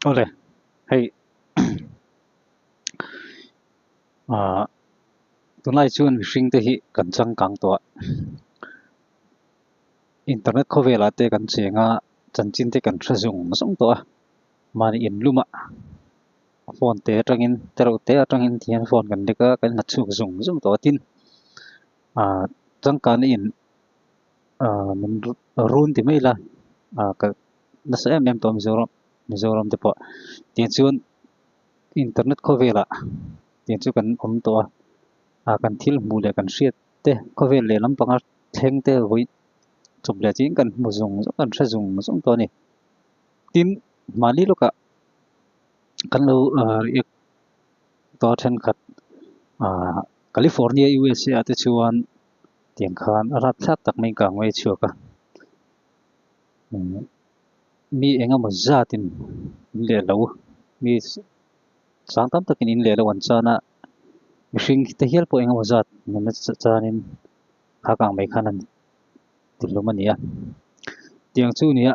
Awle hei ah tunlai chuan mihring te hi kan changkang tawh a internet khawvelah te kan cheng a chanchin te kan hre zung zung tawh a mahni inlum ah phone te atangin tereuh te atangin tihian phone kan lek a kan inhachhuak zung zung tawh a tin ah changkana in ah min run ti mai ila ah ka nasa em em tawh Mizoram Mizoram te pawh tiang chuan internet khawvelah tiang chu kan awm tawh a ah kan thil hmuh leh kan hriat te khawvel leh lampanga thleng te vawi chawp leh chiin kan hmu zung zung kan hre zung zung tawh a ni tin mahni lawkah kan lo ah react tawh a thenkhat ah California U_S_A ah te chuan tiang khan a rapthlak tak mai kang mai a chhuak a. Mi eng emaw zatin in leh lo mi sang tam takin in leh lo an chan a mihring te hial pawh eng emaw zat nunna chanin kha kang mai khan an ti hlum a ni a tiang chu nia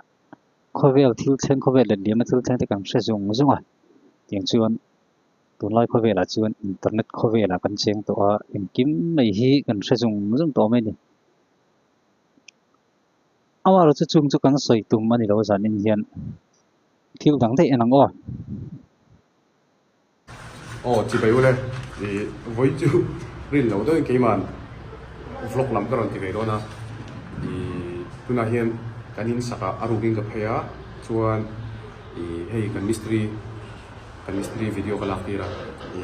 khawvel thil thleng khawvel let liamna thil thleng te kan hre zung zung a tiang chuan tunlai khawvelah chuan internet khawvelah kan cheng tawh a engkim mai hi kan hre zung zung tawh mai a ni. Amaherawh chu chung chu kan sawi tum a ni lo zanin hian thil dang daih en ang aw. Aw chibai ule i vawi chu rin lo deuhin keiman vlog lam ka rawn ti ve dawn a i tunah hian kan in sak ah a rukin ka phei a chuan i hei kan mistiri kan mistiri video ka lak tir a i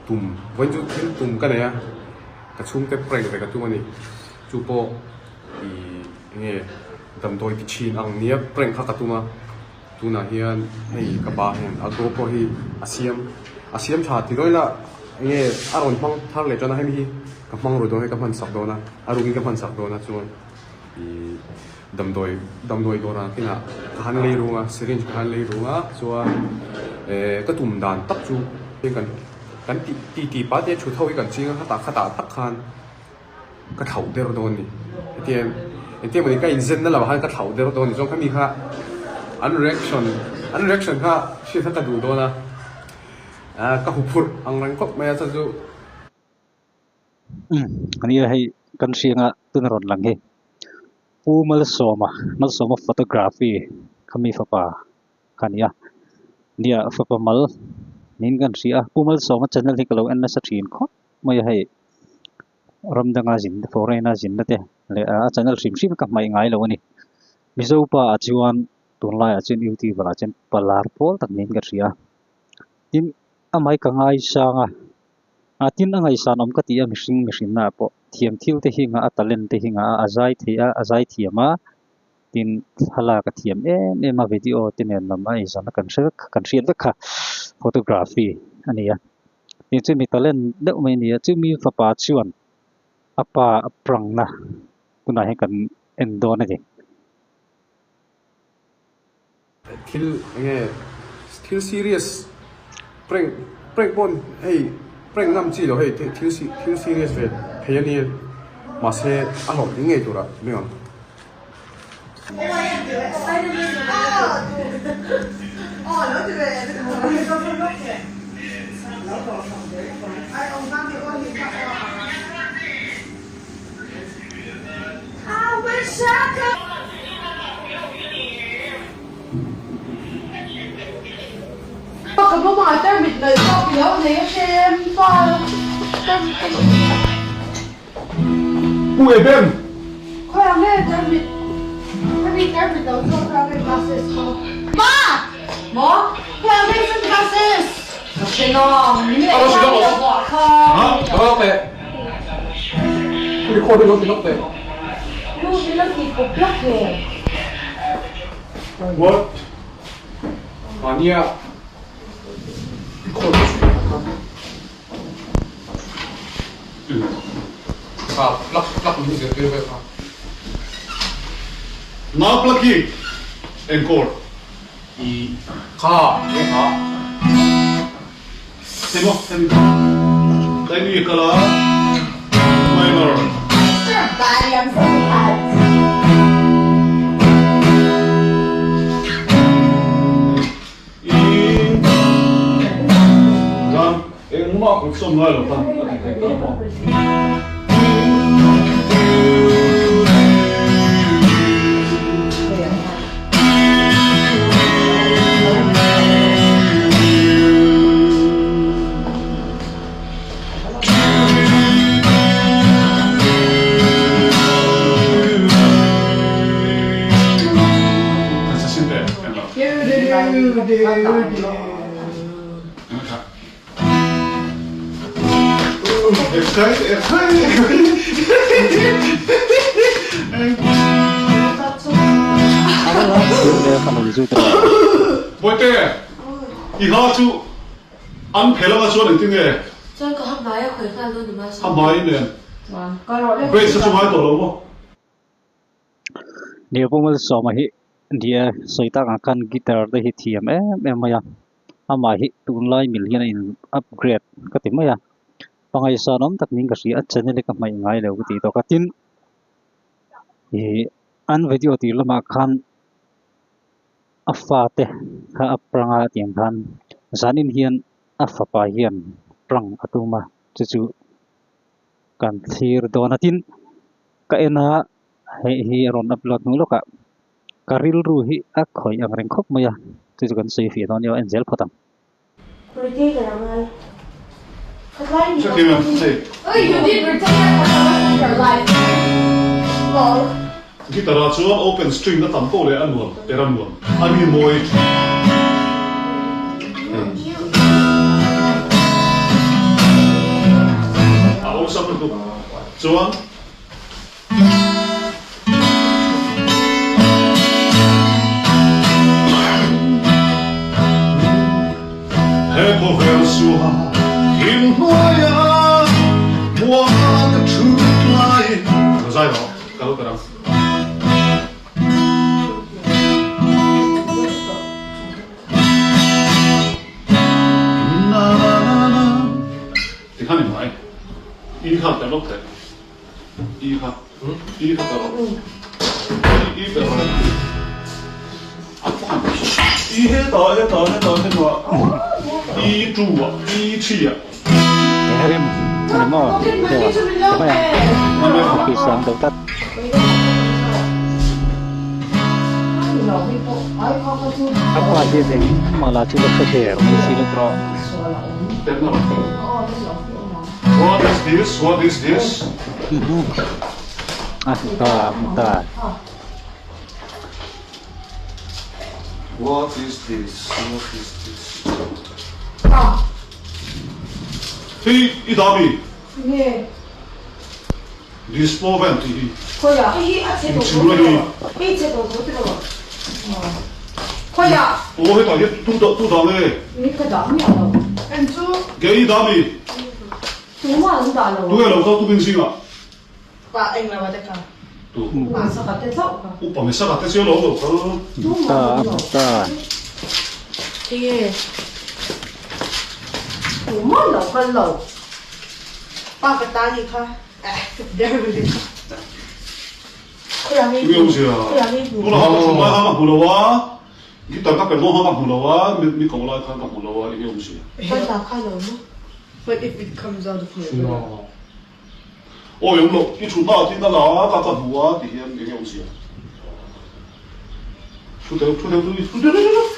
tum vawiin chu thil tum ka nei a ka chhungte prank ve ka tum a ni. Chu pawh i enge damdawi ti thin ang nia prank kha ka tum a, tunah hian hei ka pa hian a GoPro hi a siam a siam tha ti dawn ila enge a rawn hmang thar leh tan a hemi hi ka hmang ru dawn hei ka hman sak dawn a a rukin ka hman sak dawn a chuan i damdawi damdawi dawrah kinah ka han lei rung a syringe ka han lei rung a chuan eh ka tum dan tak chu heng kan kan tih ti ti pa te thut ho hi kan ching a khatah khatah tak khan. Ka thlauh der dawn ni. Hetiang engtiang mawni ka inzen na lamah khan ka thlauh der dawn ni. Chuan khami kha an reaction an reaction kha hriat kha ka duh dawn a. Ah ka huphurh ang reng khawp mai a chuan chu. Umm ania hei kan hrianga tuna rawn lang hi Pu Malsawma Malsawma photography khami fapa kha nia nia fapa mal niin kan hria a Pu Malsawma channel hi ka lo en nasa thin khawp mai a hei. Ram danga zin foreign a zinna te leh a channel hrim hrim ka hmaih ngai lo a ni. Mizo pa ah chuan tunlai ah chuan youtuber ah chuan palar pawl tak niin ka hria. Tin amah hi ka ngaisang a, ah tin a ngaihsan awm ka tih a mihring mihrinna ah pawh thiam thil te hi ngah a talent te hi ngah a a zai theih a a zai thiam a tin thlalak a thiam em em a video te nen lam a eizawnna kan hre vek kan hriat vek kha photography a ni a. Ih chumi talent deuh mai a ni a chumi fapa chuan a pa a prangna tunah hian kan en dawn a ni. Thil enge thil serious prank prank pawh hei prank ngam chi lo hei thil thil serious ve thei a nia mahse a hlawhtling ngei turah mai ang. Pu Eben! What? Mania. Kha plug plug min zirtir vel kha. Nga plug hi eng chord? I kha eng kha. Hei maw hemi tlai mi kal a minor. Engmah kut sawm ngai lo tan a ti thei ta maw? Bawihte, i ha chu an phe lama chuan engtin nge? Chuan ka ha hmai a khawih nghal dawn ni mahse. Ha hmai nen. Brace a chu ngai tawh lo maw? Nia Pu Malsawma hi nia sawi tak ang khan guitar te hi thiam em em mai a, amah hi tunlai mil hian a in upgrade ka ti mai a, pangaihsan awm tak niin ka hria a channel hi ka hmaih ngai lo ka tih tawk a tin ih an video tih lamah khan a fate kha a prang a tiang khan zanin hian a fapa hian prang a tum a chu chu kan thlir dawn a tin ka en a hei hi a rawn upload hnu lawkah ka rilru hi a khawih ang reng khawp mai a chu chu kan sawi fiah dawn nia en zel phawt ang. Guitar ah chuan open string a tam poh leh a nuam per a nuam a mi mawi thin. A awlsam lutuk chuan. He khawvel suha thim hnuaia muang ka thut laiin Ka zai rawh, ka lo per ang. Na na na na Tikhan i mai, i kha per lawk thei. I kha i kha per rawh i i per rawh i heta heta heta heta i tu ah i thi ah Rim ani maw deuh a ti mai ang a ki sang deuh tlat. A pa hian engmah lah chu la hre der mai si lo tawh. What is this? What is this? A hmu ta, a hmu ta. What is this? What is this? Hei, i dah mi? Nge. Dispo vel tih hi. Khawiah? Hei hi a chhe tawh tawh tiraw? Hei chhe tawh tawh tiraw? Khawiah? Aw hetah hian tu dah tu dah nge? Ni ka dah miah lo. En chu. Ke i dah mi? Tumah an dah lo. Tu nge lo kal tukin zingah? Pa eng lo a te kha. Tu. Upa saka te chauh kha. Upa mi saka te chu lo lo kal. Ta ta. Enge? Tumah lo kal lo. Pa ka ta ni kha. Tuna ka hmu lai kha ka hmu lo a, guitar ka perh dawn kha ka hmu lo a, mi ko lai khan ka hmu lo a, enge awmzia? Awi awm lo, i thutna ah tin a la a, ka ka hmu a ti hian enge awmzia? Thu deuh, thu deuh, thu deuh, thu deuh.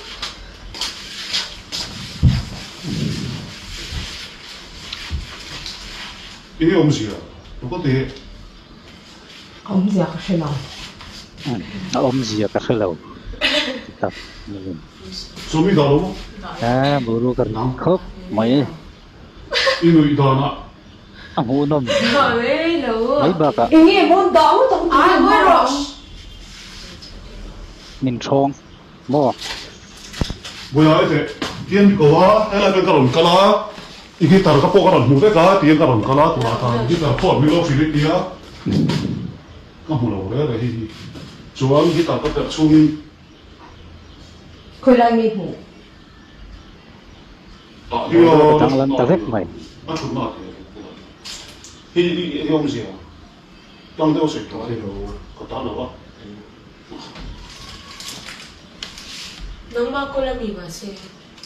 Enge awmzia? Lo ka ti. A awmzia ka hre lo. A awmzia ka hre lo. Tak. Sawmi dah lo maw? A buru ka ring khawp mai. I nuih danah. A hmuhnawm mai bakah. Enge mawn dah ngawt ang tih hian Min thawng maw? Buai teh tian mi ko a, helai vel ka rawn kal a. I guitar ka pawh ka rawn hmu vek a, tiang ka rawn kal a, tunah khan guitar pawh min lo hrilh i tia, ka hmu lo reng reng hi hi. Chuan guitar ka perh chhungin. Khawi lai nge hmuh? Tah hi a Ka danglam ta vek mai. A thutna ah tiang hi hi hi awmzia tlang deuh a sawi tawh a, ka ta lo a. Nangmah kawl a mi mahse.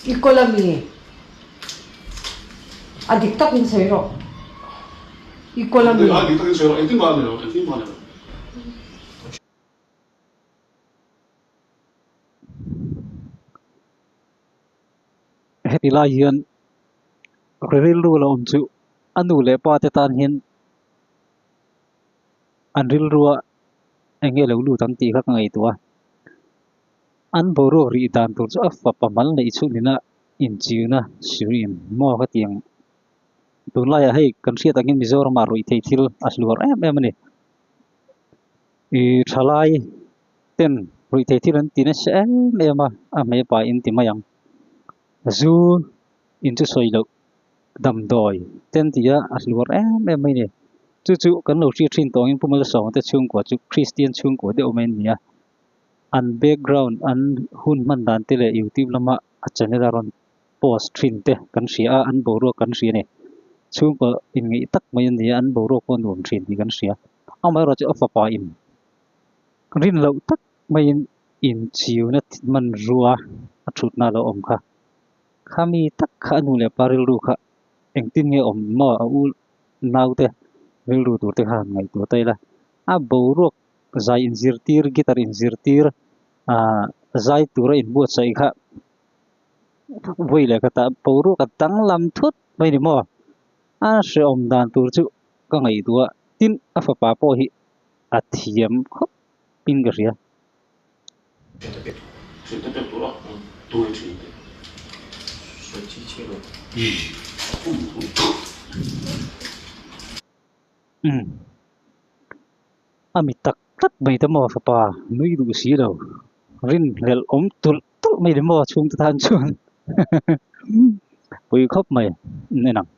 I kawl a mi? A dik takin sawi rawh. I kawl a mi. A dik takin sawi rawh. Engtin mah a ni lo, engtin mah a ni lo. Heti lai hian rilru la awm chu a nu leh pa te tan hian an rilrua eng nge lo lut ang tih kha ka ngaihtuah a. An boruak rih dan tur chu a fapa mal neih chhun ina inchiuna syringe maw ka ti ang. Tunlaiah hei kan hriat angin Mizoramah ruih theih thil a hluar em em a ni. Ih thalai ten ruih theih thil an ti nasa em em a, a hmeipa in ti mai ang. Zu in chu sawi loh damdawi te an ti a, a hluar em em mai a ni. Chu chu kan lo hriat thin tawh angin Pu Malsawma te chhungkua chu Kristian chhungkua deuh mai an ni a. An background an hun hman dan te leh youtube lama a channel a rawn post thin te kan hria a, an boruak kan hria a ni. Chhungkaw inngeih tak mai an ni a, an boruak pawh a nuam thin tih kan hria. Amaherawhchu chu a fapa in rin loh tak maiin inchiuna hmanrua a thutna a lo awm kha. Khami tak kha a nu leh pa rilru kha engtin nge awm maw a u naute rilru tur te kha han ngaihtuah ta ila. A boruak zai inzirtir guitar inzirtir ah zai tura inbuatsaih kha vawi leh khatah boruak a danglam thut mai ni maw a hrehawm dan tur chu ka ngaihtuah a tin a fapa pawh hi a thiam khawp in ka hria. Umm a mi tak tak mai te maw fapa nui duh si lo rinhlelh awm tulh tulh mai le maw chhungte tan chuan pui khawp mai en ang.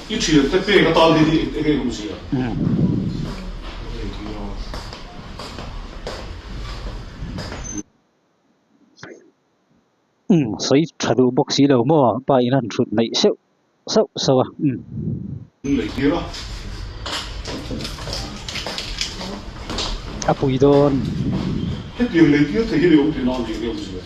I thian te pek atan hi hi eng eng awmzia? Umm sawi tha duh bawk si lo maw pa in han hrut neih seuh sauh sauh a umm. Lei tir a. A pui dawn. Hetiang lei tir thei hi ni awm thei nan eng nge awmzia?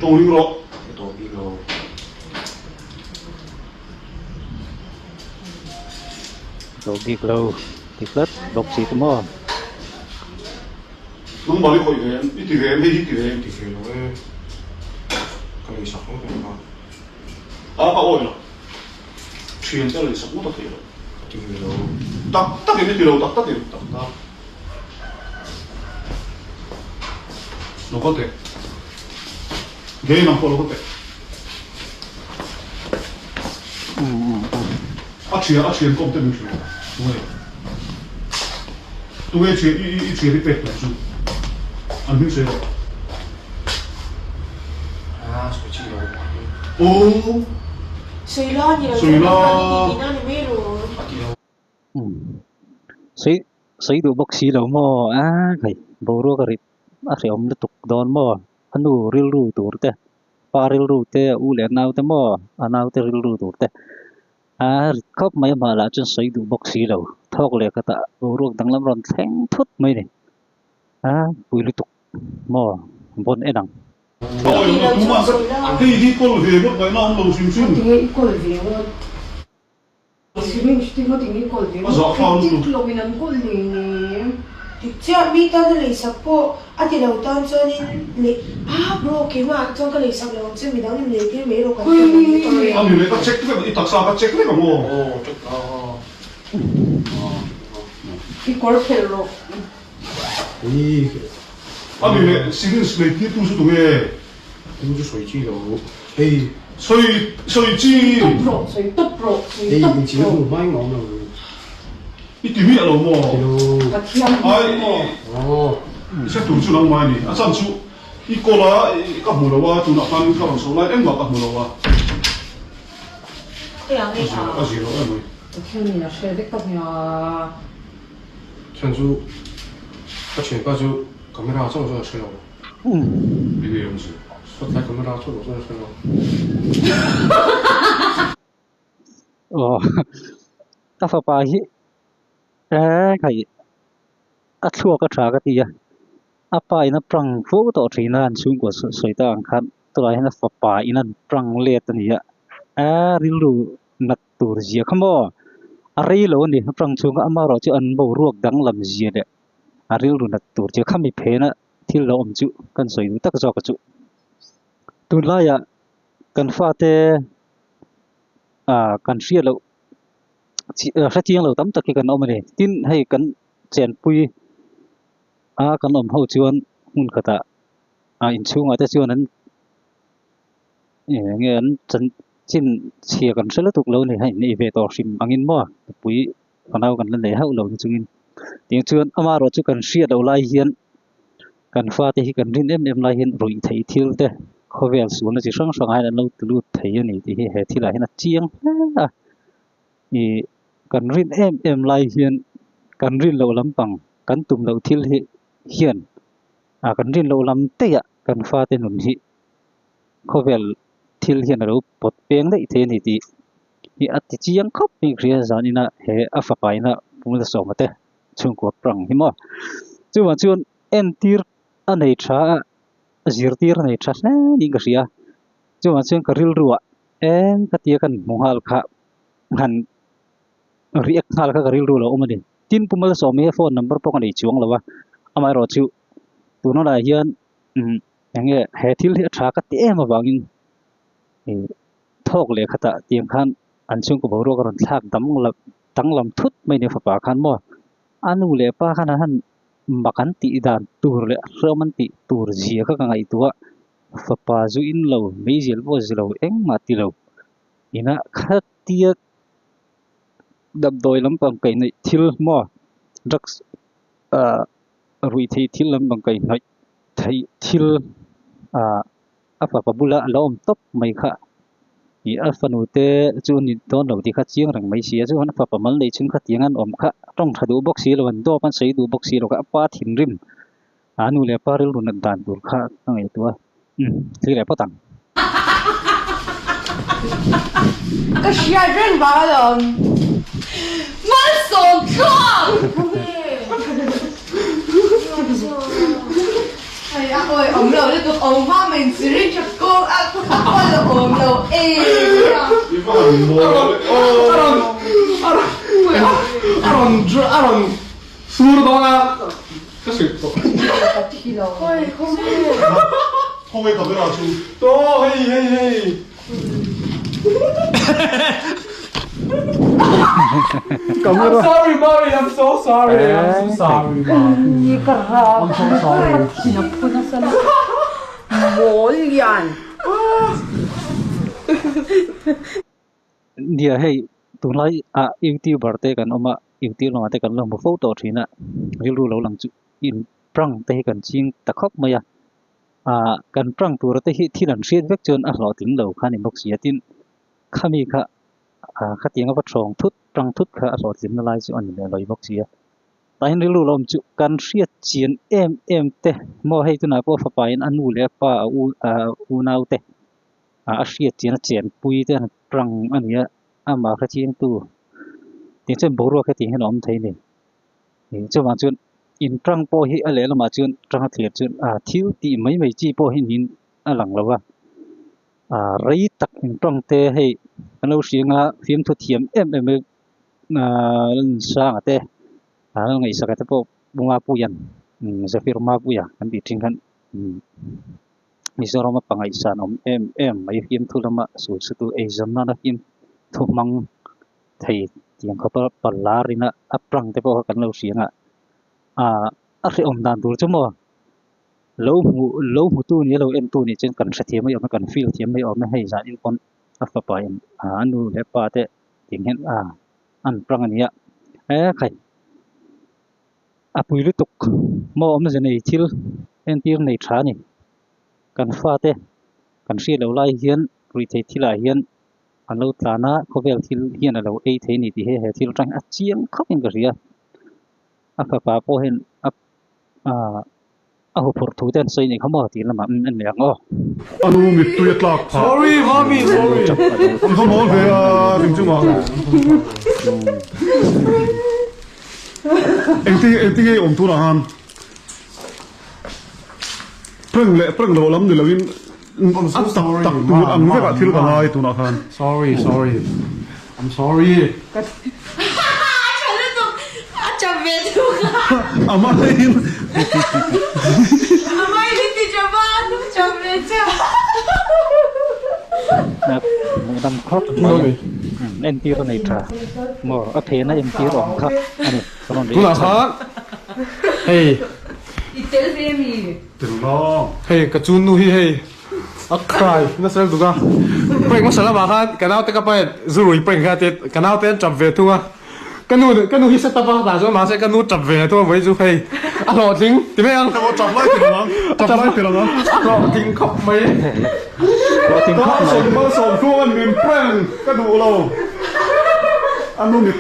Tawng ring rawh. Tawng bik lo. Tawng bik lo ti tlat bawk si te maw. Nangmah i khawih ve em? I ti ve em? Hei hi ti ve em? Ti ve lo e. Ka lei sak ngawt ang kha. A ka awi lo. Thian te lei sak ngawt a theih loh. Ka ti ve lo. Tak tak in i ti lo tak tak in. Tak tak. Lo ka teh. Gei nang pawh lo ka teh. A thian a thian kawm te min hrilh. Tunge? Tunge thian i i thian i pek tum chu? An hming sawi rawh. A sawi chi lo. Aw. Sawi la ni lo. Sawi la. Ni ni mai lo. A ti lo. Sawi sawi duh bawk si lo maw? A hei boruak a rit a hrehawm lutuk dawn maw? A nu rilru tur te pa rilru te a u leh a nau te maw a nau te rilru tur te a rit khawp mai a mahlah chuan sawi duh bawk si lo thawk leh khatah boruak danglam rawn thleng thut mai a ni a pui lutuk maw bawn en ang. Hei hi kawl ve ngawt ngaihna awm lo hrim hrim. A zah thla lutuk. Dik chiah mi tan a leisak pawh a ti lo tan chuanin leh ah bro keimah chuan ka leisak lo ang che midang in lei tir mai rawh kan ti ang tih ka hria. A mi leh ka check vek i taksa ka check vek ang aw. Aw check a. I kawr phelh rawh. A mi leh syringe lei tir tu chu tunge? Tu chu sawi chi lo hei. Sawi sawi chi. Tawp rawh sawi tawp rawh sawi tawp rawh. Hei inchhir hnu hma in a awm lo. I ti miah lo maw? Ti lo. Pathian hming maw? Aw. I hre tur chu lo mai ni. A chan chu i call a ka hmu lo a tunah khan ka rawn sawi lai engmah ka hmu lo a. A zir lo em mai. Pathian in a hre vek tak nia. Chan chu ka thianpa chu. Camera chuan chuan a hre lo. Enge awm zia? Spotlight camera chuan chuan a hre lo. Aw ka fapa hi eh khai a thluak a tha ka ti a a pa in a prank fo tawh thin a an chhungkua sawi tak ang khan tunah hian a fapa in an prank let a ni a eh rilru nat tur zia kha maw a rei lo a ni a prank chhung kha amaherawh chu an boruak danglam zia leh a rilru nat tur zia kha mi phena thil lo awm chu kan sawi duh tak zawk a chu tunlaiah kan fate ah kan hriat loh hre chiang lo tam tak hi kan awm a ni tin hei kan chenpui a kan awm ho chuan hmun khatah ah inchhungah te chuan an eng nge an chanchin chhia kan hre lutuk lo a ni hei nei ve tawh hrim angin maw nupui fanau kan la nei hauh lo ni chungin tiang chuan amaherawh chu kan hriat loh lai hian kan fate hi kan rin em em lai hian ruih theih thil te khawvel sualna chi hrang hrangah hian an lo ti lut thei a ni tih hi he thilah hian a chiang hle a ih kan rin em em lai hian kan rin loh lampang kan tum loh thil hi hian ah kan rin loh lam daih ah kan fate nun hi khawvel thil hian a lo pawt peng daih thei a ni tih hi a ti chiang khawp mai ka hria zan ina he a fapa ina pumla sawma te chhungkua prank hi maw chuvang chuan entir a nei tha a zirtir a nei tha hle niin ka hria chuvang chuan ka rilruah eng ka tia kan hmu nghal kha han react nghal kha ka rilru lo awm a ni tin pumla sawma hi phone number pawh ka nei chuang lo a amaherawh chu tun hunah hian umm eng nge he thil hi a tha ka ti em avangin ih thawk leh khatah tiang khan an chhungkaw boruak a rawn thlak dang lam danglam thut mai nia fapa khan maw a nu leh pa khan an han mak an tih dan tur leh a hreawm an tih tur zia kha ka ngaihtuah a fapa zu in lo meizial pawh zu lo engmah ti lo ina khatia damdawi lampang kaihhnawih thil maw drugs ah ruih theih thil lampang kaihhnawih theih thil ah a fapa bula a lo awm tawp mai kha ih a fanu te chu a ni dawn lo tih kha chiang reng mai si a chuan a fapa mal neih chhung kha tiang an awm kha tawng tha duh bawk si lo an dawp an sawi duh bawk si lo kha a pa thinrim a nu leh pa rilru nat dan tur kha ka ngaihtuah a umm thlir leh phawt ang. Ka hriat reng vang alawm. Malsawm thlawk! Hei a awi awm lo lutuk awm hma mai in syringe a kawng a kawl a awm lo e. I va han mawi A rawn a rawn a rawn a rawn sur dawn a ka hrilh tawh. Ka thi lo. Khawi khawi. Khawi camera chu. Aw hei hei hei. I'm sorry mommy I'm so sorry I'm so sorry mommy I'm so sorry Mawl lian. Nia hei tunlai ah youtuber te kan awm a youtube lamah te kan lo hmu fo tawh thin a rilru lo lang chu in prank te hi kan ching ta khawp mai a. ah kan prank tur te hi thil an hriat vek chuan a hlawhtling lo kha a ni bawk si a tin khami kha ah khatiang a va thawng thut prank thut kha a hlawhtling na lai chu a ni leh lawi bawk si a tah hian rilru lo awm chu kan hriat chian em em te maw hei tunah pawh fapa in a nu leh a pa a u ah unau te ah a hriat chian a chenpui te an prank a ni a amah hre chiang tu tiang chuan boruak hetiang hian a awm thei a ni. Chuvang chuan in tang pawh hi a lehlamah chuan tang a thlir chuan ah thil tih mai mai chi pawh hi niin a lang lo va ah rei tak in tang te hei kan lo hria anga fiamthu thiam em em mai ah Lalnunsanga te ah Lalngaihsaka te pawh Mapuia'n Zephyr Mapuia kan tih thin khan Mizoram a pangaihsan awm em em mai fiamthu lama sulsutu eizawn nana fiamthu hmang thei tiang khawpa pala rina a prank te pawh kha kan lo hria ang a ah a hrehawm dan tur chu maw lo hmu lo hmu tu nia lo en tu nih chuan kan hrethiam mai awm a kan feel thiam mai awm a hei zan in pawn a fapa in ah a nu leh pa te tiang hian ah an prank a ni a e khai a pui lutuk maw awmze nei thil entir nei tha a ni kan fate kan hriat loh lai hian ruihtheih thil ah hian. An lo tlan a khawvel thil hian a lo ei thei a ni tih hi he thil atang hian a chiang khawp in ka hria a fapa pawh hian a ah A huphurh thu te an sawi nih kha maw tih lamah en leh ang aw. A nu mittui a tlak phah. Sorry mami sorry. An va mawl ve a ring chungah. Engti engti nge i awm tunah khan prank leh prank loh lam ni loin a tak tak tur ang vekah thil ka ngai tunah khan. Sorry sorry I'm sorry. Amahin. Hmuh dam khawp mai entir a nei tha maw a phena entir awm kha a ni ka rawn Tunah khan hei I tel ve mi? Tel lo. Hei ka chun nu hi hei a cry nasa lutuk a prank hmasa lamah khan ka naute ka pain zu rui prank kha tia ka naute an tap ve thung a ka nu ka nu hi set up a tah chuan mahse ka nu tap ve thung a vawiin chu hei a hlawhtling ti mai ang. Emaw tap lai ti lo ang tap lai ti lo ang. A hlawhtling khawp mai. Hlawhtling khawp mai. Ka malsawm thluang an min prank ka duh lo a nu mit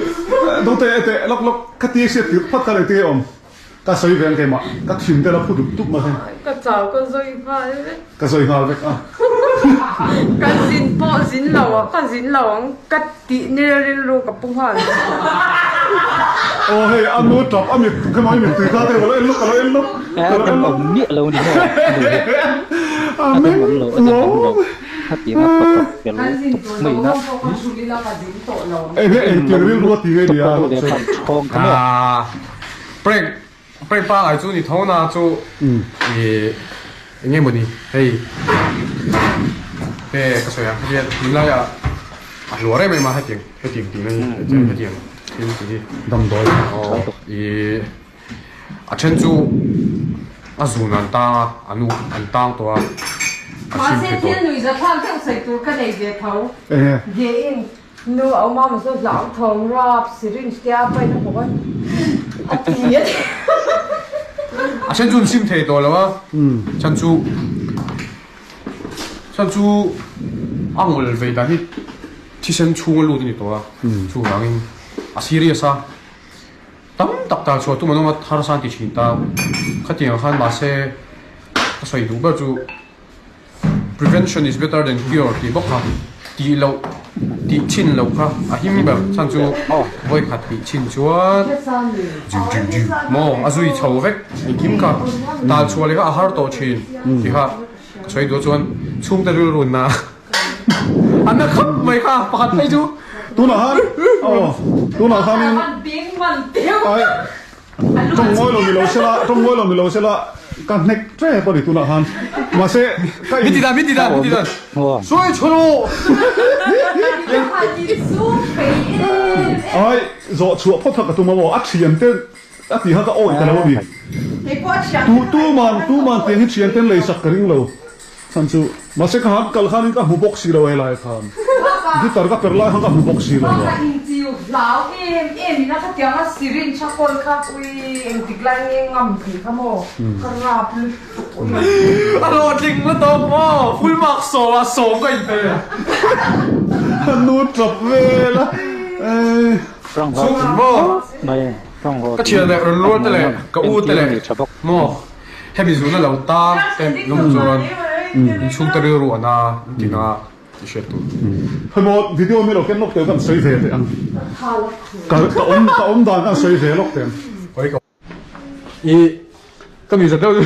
dawte teh lawk lawk ka ti hriat tirh phawt kha leh ti awm. Ka sawi ve ang keimah, ka thin te la phu dup dup mai hian. Ka chau ka zawi nghal vek. Ka zawi nghal vek a. Ka zin pawh zin lo ang, ka zin lo ang ka tih nil rilru ka pu nghal. Aw hei a nu tap a mit kha mai mittui kha te ka lo en lawk ka lo en lawk. A demawm miah lo ni maw a nu hi. A demawm lo a demawm lo. Khatiang a fapa fel tuk mai na. Eng engtiang rilru a ti ngei nia. Thawng kha maw. Prank prank pangai chu ni tho na chu ih eng nge mawni hei he ka sawi ang hetiang tunlai ah a hluar em em a hetiang hetiang tih na hi hetiang thil tih hi damdawi aw ih a then chu a zun an tang a a nu an tang tawh a a Mahse chhim thei thil tawh. nuihzathlak deuh sawi tur ka nei ve tho. Enge? Ge in Nu a awm a, mahse hlauthawng rap syringe te a pain a hmu a, a ti a ti. A then chu an sim thei tawh lo a, chhan chu chhan chu a ngawl vei dan hi thisen chhung a lut a ni tawh a, chuvangin a serious a, tam tak tan chhuah tum an awm a, harsa an ti thin ta, khatiang khan mahse ka sawi duh ber chu. Prevention is better than cure tih bawk kha tih loh tih chhin loh kha a him ber chhan chu vawi khat tih chhin chuan maw a zui chho vek engkim kha tal chhuah leh kha a har tawh thin tih kha ka sawi duh chuan chhungte rilru na a na khawp mai kha pakhat phei chu tunah khan aw tunah khanin ai Tawng ngawi lo ni lo sela, tawng ngawi lo ni lo sela ka hnek tep a ni tunah khan. Mahse ka in. Min ti dan, min ti dan, min ti dan. Sawi chho lo. Ai zawh chhuah phawt kha ka tum a maw, a thian te a tih kha ka awih ta lo a ni. Tu tuman tuman tiang hi thian ten lei sak ka ring lo. Chhan chu mahse ka han kal khanin ka hmu bawk si lo helai khan guitar ka per lai khan ka hmu bawk si lo a. Ka inchiu hlau em em in a khatiang a syringe a kawl kha ui engtik lai nge ngam tih kha maw ka rap lutuk ui. A hlawhtling lutuk maw full mark sawm a sawm ka inpe. A nu tap vel a eh. Maw ka thian leh rawn luar te leh ka u te leh maw. Hemi zuna lo tang te lawm chuan inchhungte rilru a na in ti na i hriat tur. Hemaw video mi lo ken lawk teh kan sawi ve teh ang. Ka ka awm ka awm dan kan sawi ve lawk teh ang. I ka mi zat deuh chu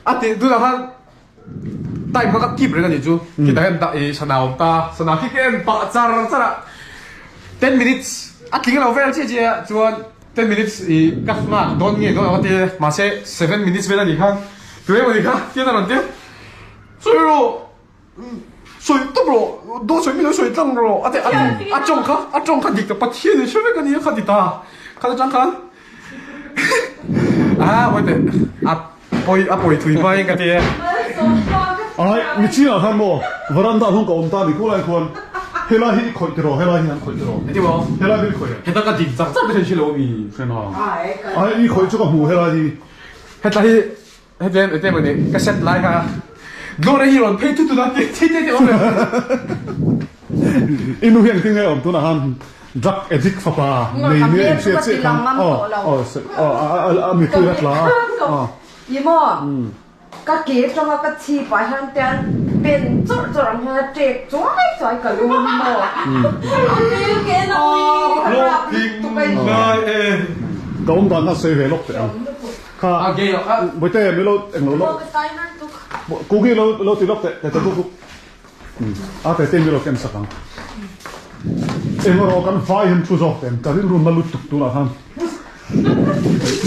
a tih tunah khan time kha ka keep reng a nih chu khitah hian dah i sana awm ta sana khi ka en pah char char a ten minutes a tling lo vel chiah chiah a chuan Ten minutes i ka nghak dawn nge dawn ang a ti mahse seven minutes vel a nih kha tu emaw ni kha tian a rawn ti a sawi rawh sawi tawp rawh dawn sawi mi lo sawi tlang rawh a ti a a tawng kha a tawng kha dik tak Pathian in hre vek a nia kha ti ta kha atang khan a pawi teh a pawi a pawi thui hma in ka ti e. Ai michingah khan maw varanda hnung ka awm ta ni khulai khuan helai hi i khawih tiraw helai hi an khawih tiraw Eti maw helai hi i khawih em heta ka dik chak chak te hre lo mi hre na ai i khawih chu ka hmu helai hi heta hi heti em eti mawni ka set lai kha Gloria hi rawn phei thut thut a ti ti ti awm reng I nu hi engtin nge awm tunah khan drug addict fapa nei nia inhriat chiah khan aw aw a mitui a tla a aw. I maw? Ka ke atanga ka chhip ah hian te an pen chawrh chawrh ang hian a ṭek chuai chuai ka lum maw? Aw ka rap lutuk a in. Ka awm dan kha sawi ve lawk teh ang. Kha Bawihte mi lo englo lawk Kuki lo lo ti lawk teh teh kuk kuk. A teh te mi lo ken sak ang. Eng erawh kan vai hian thu zawk teh ang ka rilru na lutuk tunah khan.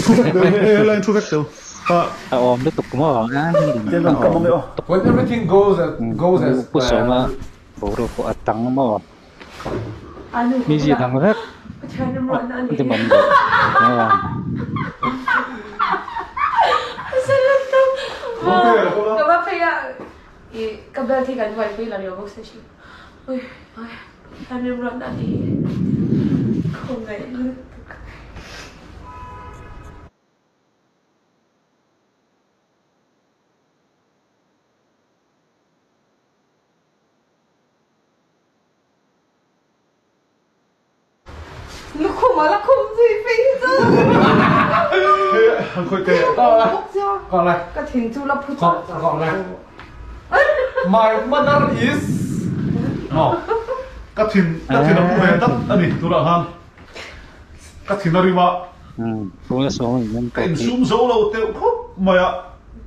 Thu vek teh he he lai thu vek teh. Kha A awm lutuk maw? Tiang kan kam ang e aw. When everything goes as goes as Pu Sawma planned. boruak pawh a tang maw? Mi zia dang vek ti man deuh Lukhum a la khum zui phei hi chu. Ka thin chu la phu char char. My mother is Ka thin ka thin a phu ve tlat a ni tunah khan ka thin a rim a ka insum zo lo teuh khawp mai a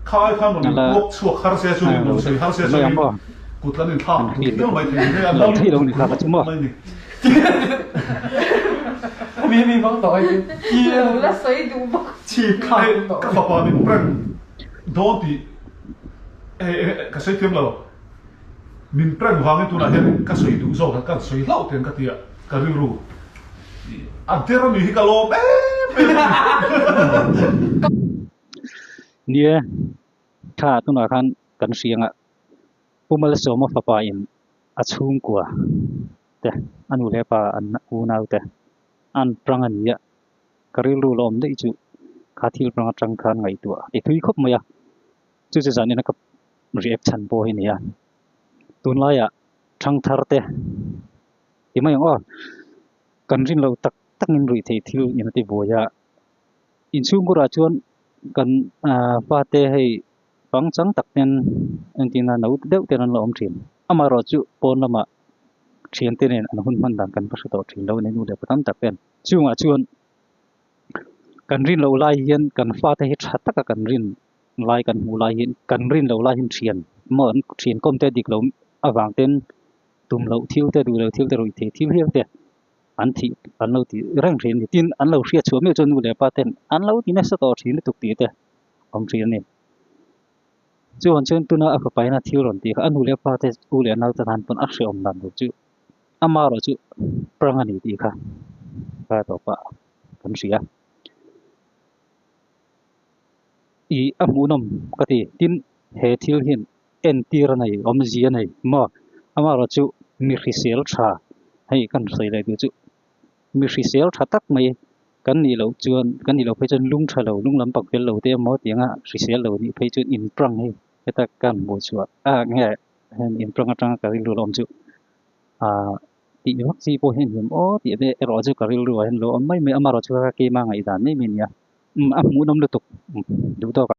Khai khan rawn inpuak chhuak har se chuanin rawn sawi har se chuanin kut lan inthlak duh viau mai thei ni an lo lut mai ni. Ka fapa min prank dawn tih ka sawi thiam lo, min prank vangin tunah hian ka sawi duh zawk a, ka sawi hlauh teng ka ti a, ka rilru a der ami hi ka lawm em em a ni. Nia, tha tunah khan kan hriang a, Pu Malsawma fapa in a chhungkua te, a nu leh pa an unau te an prang a ni a, ka rilru la awm daih chu kha thil prang atang khan ngaihtuah a ti thui khawp mai a, chu chu zanin a ka react chhan pawh hi a ni a, tunlaiah thangthar te ti mai ang aw, kan rin loh tak takin ruih theih thil in a ti buai a. Inchhungkurah chuan kan ahh fate hei pangchang tak ten entina no deuh ten an la awm thin. Amaherawh chu pawn lamah thiante nen an hun hman dan kan va hre tawh thin lo a ni nu leh pa tam tak ten. Chungah chuan kan rin loh lai hian kan fate hi tha taka kan rin lai kan hmuh lai hian kan rin loh lai hian thian maw an thian kawm te dik lo avang ten tum loh thil te duh loh thil te ruih theih thil hial te. an thih an lo tih reng thin a ni. Tin, an lo hriat chhuah miah chuan nu leh pa ten an lo ti nasa tawh thin lutuk tih te awm thin a ni. Chuan chuan tuna a fapa ina thil rawn tih kha a nu leh pa te u leh nau te tan pawn a hrehawm dan tur chu ama erawh chu prang a ni tih kha kha tawpah kan hria. Ih a hmuhnawm ka ti. Tin, he thil hian entir a nei, awmzia a nei maw? Amaherawhchu mi hrisel tha, hei kan sawi leh duh chu mi hrisel tha tak mai kan nih loh chuan, kan nih loh phei chuan lung tha lo, lung lam pak fel lo te emaw tiang a hrisel lo nih phei chuan inprang hi heta kan hmuh chhuah a nge heng inprang atanga ka rilru la awm chu ah tih vak chi pawh hi a ni em aw tih te erawh chu ka rilru ah hian lo awm mai mai a, amaherawhchu kha keimah ngaihdan mai mai a ni a, a hmuhnawm lutuk duh tawk ah.